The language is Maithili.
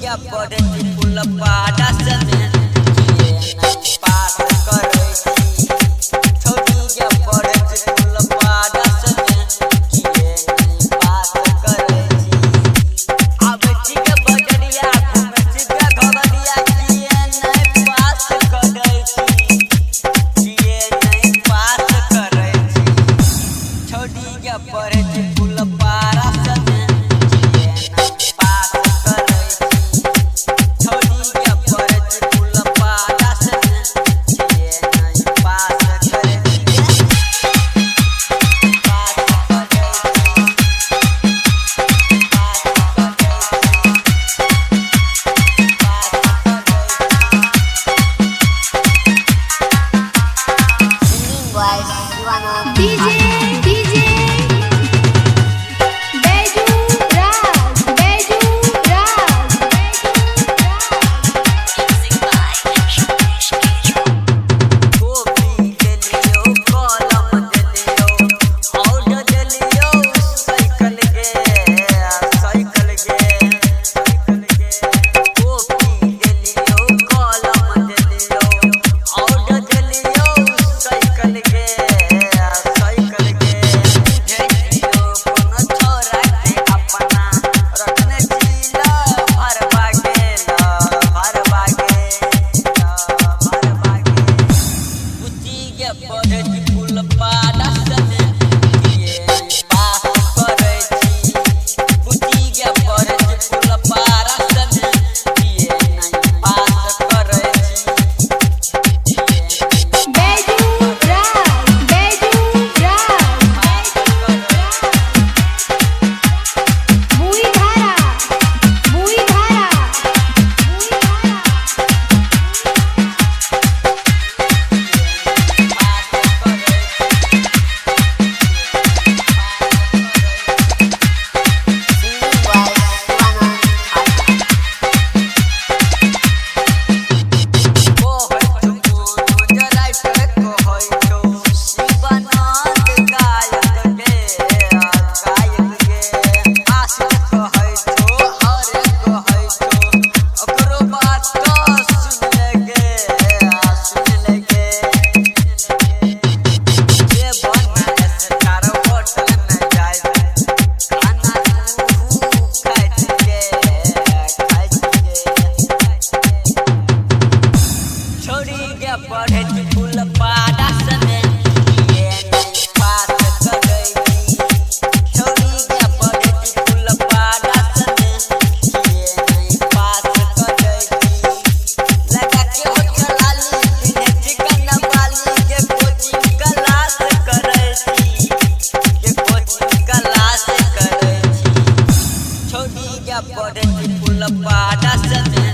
गे पढ़ै छी फुलपाड़ा सने किए नहि पास करै छी। छौड़ी गे पढ़ै छी फुलपाड़ा सने किए नहि पास करै छी। आबै छी गे बजरिया घुमै छी गे घगरिया किए नहि पास करै छी, किए नहि पास करै छी। छौड़ी गे पढ़ै छी फुलपाड़ा सने किए नहि पास करै छी। छौड़ी गे पढ़ै छी फुलपाड़ा सने किए नहि पास करै छी। पास करै छी, पास करै छी, पास करै छी। Singing voice Shivanand DJ DJ Baiju Raj Baiju Raj copy देलियौ कलम देलियौ और देलियौ साइकिल गे, साइकिल गे, साइकिल गे। कॉपी देलियौ कलम देलियौ और देलियौ साइकिल गे, साइकिल गे। बुझै छियौ कोनो छोरा के अपना रखने छी ल भरबा गे, ल भरबा गे, ल भरबा गे। बुच्ची गे पढ़ै छी फुलपाड़ा सने किए नहि पास करै छी। बुच्ची गे पढ़ै छी फुलपाड़ा सने किए नहि पास करै छी। किए नहि बैजू राज बैजू राज पास करै छी। बुई धारा बुई धारा बुई धारा। पास करै छी। Singing voice Shivanand Thapa. कहै छौ मनोज राइटर कहै छौ शिवानन्द गायक गे, गायक गे। आशिक कहै छौ हरे कहै छौ ओकरो बात सुन ले गे, सुन ले गे। जे बना स्टार होटल में जाय खाना तू खाइ छी गे, खाइ छी गे। छौड़ी गे पढ़ै छी फुलपाड़ा सने किए नहि पास करै छी। छौड़ी गे पढ़ै छी फुलपाड़ा सने किए नहि पास करै छी। लगा के होठल लाली पिन्है छी कनबाली गे कोचिंग क्लास करै छी, गे कोचिंग क्लास करै छी। छौड़ी गे पढ़ै छी फुलपाड़ा सने